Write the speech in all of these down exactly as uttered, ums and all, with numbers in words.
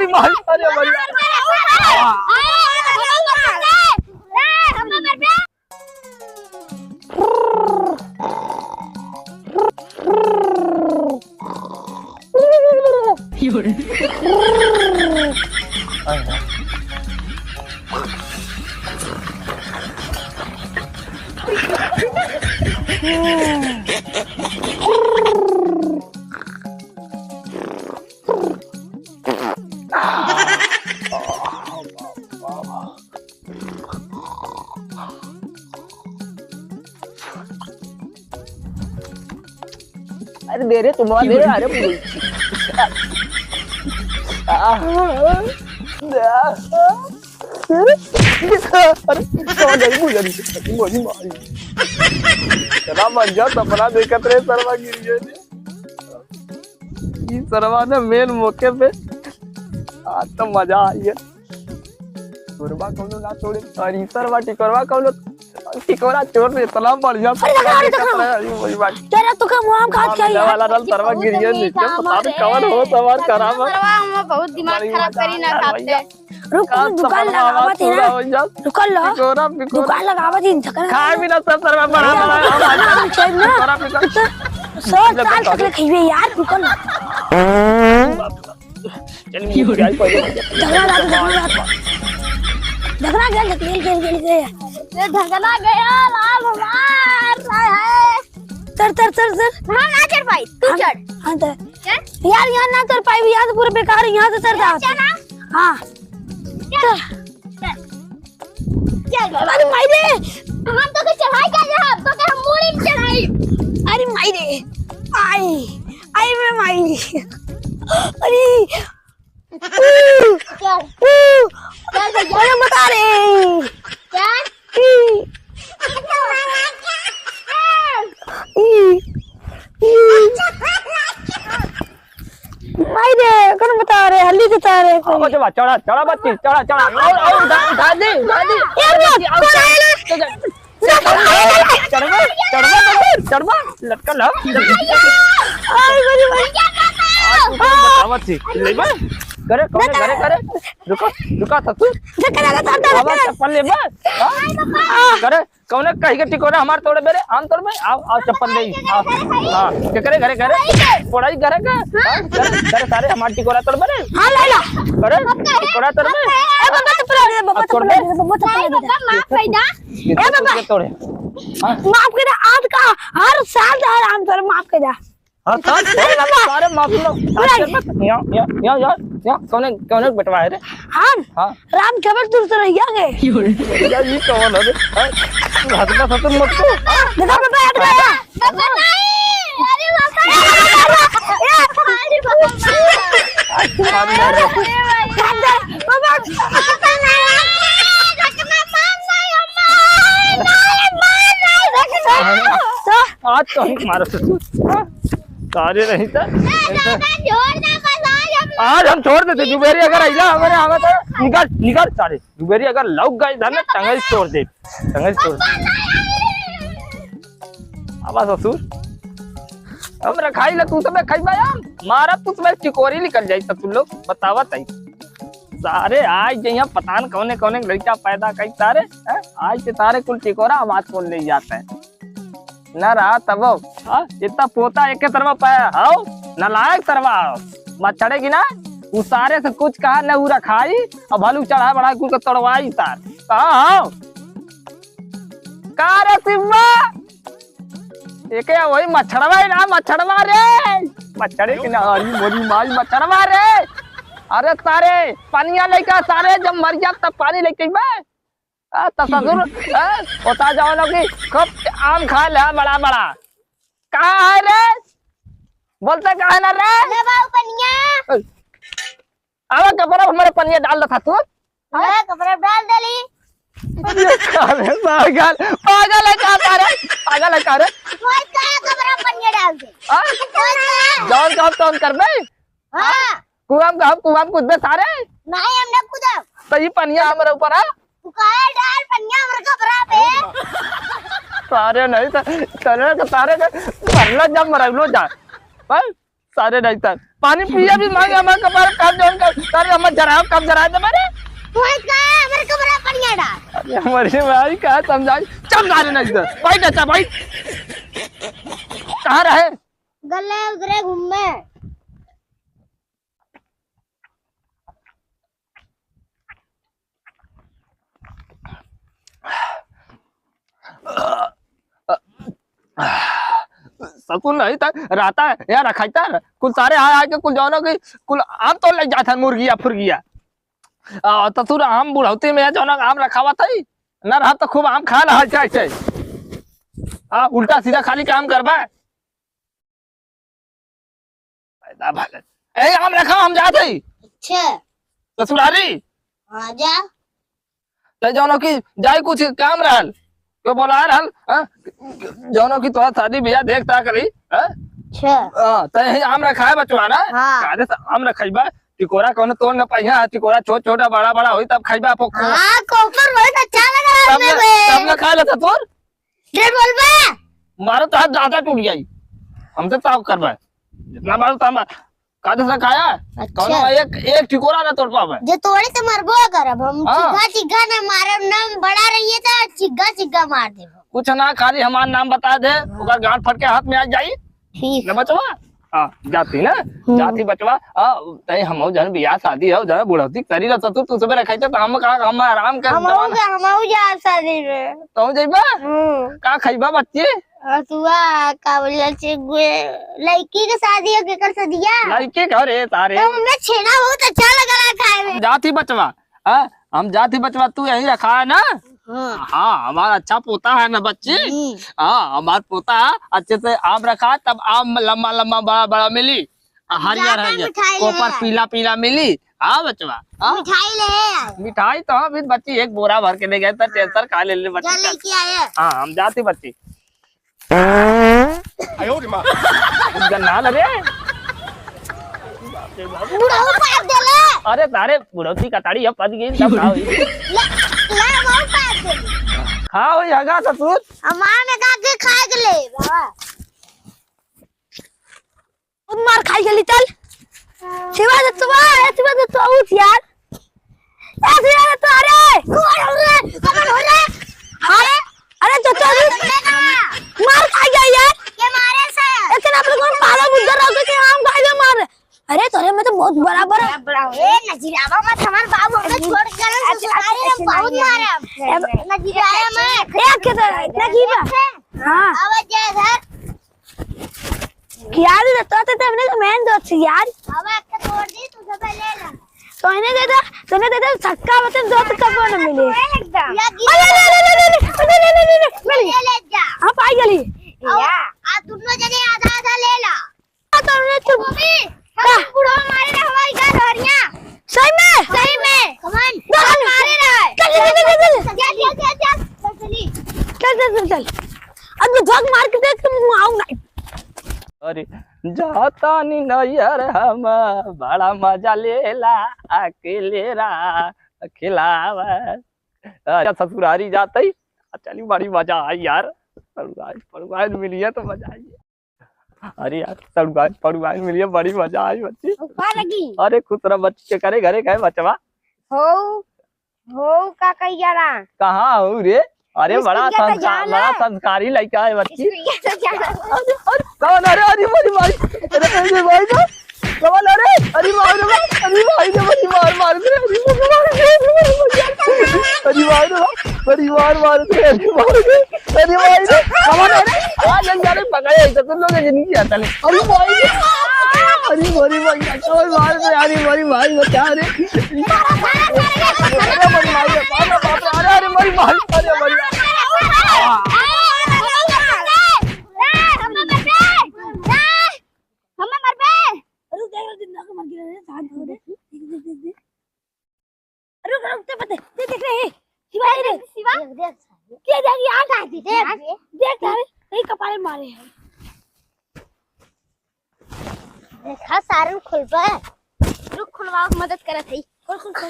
भाई, अरे भाई। अरे दे रे, तुम दे रे, अरे। अरे, कौन है? मुझे नहीं, मुझे मारी। चला बन जा, सपना देखत रहे, सरवा गिर गए। ई सरवा ने मेन मौके पे। आज तो मजा आई है। टिकोरवा कौनो ना तोड़े। अरे ई सरवा टिकोरवा कौनो, टिकोरा चोर ने इतना बढ़िया अरे, देखा, अरे, देखा। अरे, वही बात। तेरा तो का मुआम खात खाई वाला रल सरवा गिर गया नीचे, पता नहीं कौन हो सवार खराब है। सरवा हम बहुत दिमाग खराब करी ना खाते। रुक, का दुकान लगावत है ना। रुकल रहो। दुकान लगावत ही झगड़ा। खाए भी ना सब तरह बड़ा बड़ा। हाँ, चल ना। तोरा भी कर। तो सौ साल तक ले खइबे यार, रुकल ना। चल, मुझे आई पहले। झगड़ा ला, झगड़ा ला। झगड़ा गया, झगड़ा गया, गया, गया। ये झगड़ा गया, लाल हमार, हाय, हाय। Sir, sir, sir, sir. हाँ, ना चढ़ पाई, तू हाँ, चढ़। हाँ, सर। चढ़। यार, यहाँ ना चढ़ पाई, यहाँ से पूरा बेकार है, यहाँ से चढ़ जा। चढ़ ना। हाँ। चढ़। चढ़। चढ़। अरे माई रे। हम तो के चढ़ाई कर रहे हैं, तो के हम मूड़ी में चढ़ाई। अरे माई रे। आई, आई मैं माई। अरे। चढ़। चढ़ भैया। अरे बता रे। चढ़। ई। ई। ई। माई रे, कौन बता रे, हल्दी बता रे कोई। आओ, चढ़ा, चढ़ा, चढ़ा बच्ची, चढ़ा, चढ़ा। और, और उठा, उठा दे, उठा दे। ए, बच्ची, आओ, चढ़ा, चढ़ा। चढ़बा, चढ़बा, चढ़बा, चढ़बा, लटकल हो। आई, बड़ी, बड़ी। आज ऊपर बतावत थी, लेबा? करे, कौने करे, करे? रुको, रुका था तू। धक्का लगा, धक्का लगा। आवाज चप्पल लेबा? हाँ? करे, कौने कही के टिकोरा हमार तोड़बे रे? आम तोड़बे? आओ, आओ, चप्पल दे। आओ। हाँ, के करे, करे, करे? पढ़ाई करे का? हाँ, करे, करे, सारे हमार टिकोरा तोड़बे रे? हाँ, ले ला। करे, टिकोरा तोड़बे? ए, बाबा, चप्पल दे, बाबा, अब तोड़बे? चप्पल दे, बाबा, चप्पल दे। बाबा, माफ कर दे। ये ए बाबा, तोड़े। हाँ? माफ कर दे, आज का हर साल का हर आम तोड़े, माफ कर दे। हर साल? अरे बाबा। सारे माफ लो। नहीं। या, या, या, या, या, कौने, कौने बेटवा है रे? हम? हाँ। राम केवल दूर से रहिया गए। या, ये कौन है रे? हाँ? तू हंसना ससुर मत को। देखा बाबा, हट गया। बाबा, नहीं। अरे बाबा। अरे बाबा। अरे बाबा। बाबा। आज तो हम मारो ससुर। हाँ? सारे नहीं तो। आज हम छोड़ देते, दुबेरी अगर अइला, हमारे, हमारे तो निकल, निकल सारे। दुबेरी अगर लौक गए, धन टंगई तोड़ दे, टंगई तोड़ दे। आवा ससुर, हम रखाई ला, तू सबे खाई बा हम, मारा तू सबे टिकोरी निकल जाई ससुर लोग, बतावा ताई। सारे आज जइया पता न कौने कौने लड़का पैदा कई तारे, हैं? आज के तारे कुल टिकोरा आवाज कौन ले जाता है? ना रहा तब, हाँ? इतना पोता एक तरवा पाया, हाओ? नालायक तरवा, हाओ? मच्छड़े की ना, उ सारे से कुछ कहा न उ रखाई, अब हलू चढ़ा बढ़ा कुछ तोड़वाई तार। कहा, हाओ? का रे सिब्बा? एके वही मच्छरवा ही ना, मच्छरवा रे। मच्छरे के ना, अरे मोरी माई मच्छरवा रे। अरे तारे, पनिया लेके आ सारे, जब मर जाब तब पानी लेके अइबे। आ, त ससुर, आ, होता जाओ ना कि खूब आम खा ले, बड़ा, बड़ा। कहाँ है रे? बोलते कहाँ है ना रे? ले बाबू पनिया। आवा कपड़ा हमारे पनिया डाल रहा था तू। हाँ? ले कपड़ा डाल देली। अरे साले पागल, पागल है का तारे? पागल है का रे? कोई का कपड़ा पनिया डाल दे। हाँ? कोई का। जौन काम तौन करबे? हाँ। कुआम का हम कुआम कूदबे सारे? नहीं, हम ना कूदब। तो ये पनिया हमारे ऊपर आ? तू काहे डाल पनिया हमारे कपड़ा पे? सारे नहीं तो, सारे के, सारे के, मरला जब मरलो जा। बस। सारे नहीं तर पानी पिए भी मांगे, हमारे कपार कब जौन कर, सारे हमारे जराब कब जरा दे मारे। तू है का हमारे कमरा पर नहीं डाल। अरे हमारे भाई का समझाई, चल सारे नहीं तर, बैठ अच्छा बैठ। कहाँ रहे? गले उधरे घूमने। ससुर नहीं था, रहता है यार, रखाइता है। कुल सारे आए, आए के कुल जौनो की, कुल आम तोड़ ले जात है, मुर्गिया, फुर्गिया। आ, ससुर, आम बुढ़ौती में जौनो आम रखावा था ही, ना रहा तो खूब आम खा रहा है, चाहे, चाहे। आ, उल्टा सीधा खाली काम करबा। पैदा भले। ए, आम रखा, हम जात हई। अच्छा। ससुरारी। हाँ, जा। ते जौनो की जाई कुछ काम रहल, तो बोला रहल, हाँ? जौनो की तोरा शादी बियाह देख ताक रही, हाँ? अच्छा। हाँ, ते यही आम रखा है बचवा ना? हाँ। काहे से आम रखइबा? टिकोरा कौनो तोड़ न पाइहा, टिकोरा छोट छोटा बड़ा बड़ा होई तब खइबा पोखो। हाँ, कोपर बहुत अच्छा लगा तब हमें न, बे। तब न खा लेता तोर? ढेर बोलबा। मारो तो हाथ दांता टूट जाई। हमसे ताव करबा। जितना मारो उतना मार। का दूसरा खाया? अच्छा। कौनो एक, एक टिकोरा ना तोड़ पावे। जे तोड़े तो मरबो करब हम। हाँ। चिग्गा चिग्गा ना मारब, नाम बड़ा रहिए तो चिग्गा चिग्गा मार देब। कुछ ना, खाली हमार नाम बता दे, हाँ। ओकर गांड फट के हाथ में आ जाई। ठीक। ले बचवा। हाँ, जाती ना, हम्म। जाती बचवा। हाँ, तई हमहू जन बियाह शादी हो, जन बुढ़ौती करी रह, ससुर तू सबे रखाई तो हम का, हम आराम कर हमहू जवान। जा, हमहू जा शादी में। तू जइबा? हम्म। का खइबा बच्ची? हसुआ, का बोले से गुए, लड़की के शादी हो, केकर सदिया? लड़की के, अरे तारे। तो हमें छेना बहुत अच्छा लगा खाए में। जाती बचवा, हाँ, हम जाती बचवा, तू यहीं रखा है ना? हाँ। हाँ, हमारा अच्छा पोता है ना बच्ची? हम्म। हाँ, हमार पोता है, अच्छे से आम रखा, तब आम लम्बा लम्बा बड़ा बड़ा मिली, आ हरियर ज्यादा हरियर, मिठाई ले कोपर आए। पीला पीला मिली। हाँ बचवा, हाँ? मिठाई ले आए। मिठाई तो हम भी बच्ची एक बोरा भर के ले गए, तो हाँ। टेंशन का ले ले बच्ची जा का। लेके आए। हाँ, हम जाती बच्ची। आयो रे माँ। गन्ना लगे। बुढ़ऊ पाद देले। अरे तारे बुढ़ौती कताड़ी अब पद गई तब का होई? ले, ले वो पाद देले। खाओ ये हगा ससुर। हमार में का के खा के ले बाबा। खुद मार खाई गेली, चल। शिवा दत्तवा, ए शिवा दत्तवा, उठ यार। ए शिवा दत्तवा, अरे। कौन हो रे? कौन हो रे? अरे, अरे, तो, तो, मार खाई गई यार। के मारे से? इतना अपने कौन पागल बुद्धर रहो कि हम खाई गए मार। अरे, तोरे में तो बहुत बराबर है। बड़ा हो। ए, नजीरावा मत, हमार बाबू हमके छोड़ के गए, अच्छा, ससुरारी अच्छा, हम बहुत अच्छा, मारे। अच्छा, नजीरावा मत। एक के तो, इतना की बा? हाँ। आवाज जा इधर। किया भी तो, तो, तो हमने तो मेन दोस्त थी यार। अब आपका तोड़ दी, तू सब ले ला। तो इन्हें दे दो, तो इन्हें दे दो, छक्का वतन दोस्त कबो न मिले। एकदम। अरे, ले, ले, ले, ले, ले, ले, ले, ले, ले, ले, ले। ले, ले जा। हाँ, पाई गली। या। आ, तुम लोग जने आधा आधा ले ला। हाँ, तो उन्हें चुप। वो भी, हम हाँ। बुढ़वा मारे ना हमारी का धरिया। सही में? सही में। कमान। दो हम मारे रहे। चल, चल, चल, चल, चल। चल, चल, चल, चल। चल, चल, चल, चल। अब तो धक मार के देख, तुम आऊ नहीं। अरे, जातानी नैहर हम, बड़ा मजा लेला, अकेले रा खिलावा। अच्छा, ससुरारी जाते ही, चली बड़ी मजा आई यार। पड़ुआइन, पड़ुआइन मिली है तो मजा आई। अरे यार, सड़ुआइन, पड़ुआइन मिली है, बड़ी मजा आई बच्ची। ऊपर लगी। अरे खुश रह बच्ची, के करे घरे गए बचवा। हो, हो का कही जाला? कहाँ हो रे? अरे बड़ा स्कूलिया तो संस्कार, जाला। बड़ा संस्कारी लड़का है बच्ची। स्कूलिया तो जाला। अरे, अरे, कौन? अरे, अरे, मोरी माई। अरे, अरे, भाई रे। कौन? अरे, अरे, मार रे, अरे, भाई रे, बड़ी मार मार दे, अरे, मार दे, अरे, मार दे, अरे, मार दे, अरे, मार दे, अरे, मार दे। अरे भाई रे, कौन है रे? आ, जन जा रे, पकड़े, ऐसा तुम लोग जिंदगी आता है। अरे भाई रे, अरे भाई, भाई, अच्छा भाई, मार दे, अरे भाई, भाई, बचा रे। अरे भाई, भाई, बाप रे, बाप रे, अरे, अरे भाई, भाई, अरे भाई। रुक, देख, रुक, देख, देख, देख। रुक, रुक, देख, देख, देख, देख, ए, शिवा, ए, देख, शिवा। देख, देख, साले। के देख यार? का देख देख, यार? देख, देख, साले, कहीं कपारे मारे हैं। देखा, सारन खुलबा। रुक, खुलवाओ, मदद करत हई। खोल, खोल, खोल।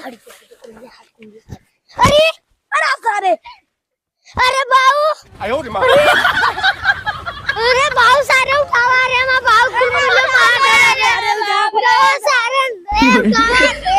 अरे, अरे, सारे। अरे बाऊ। आयो रे माँ। अरे, अरे बाबू सारे उठावा रे, हम बाबू को मार दे रे। अरे बाप रे। बाबू सारे, ए, उठावा।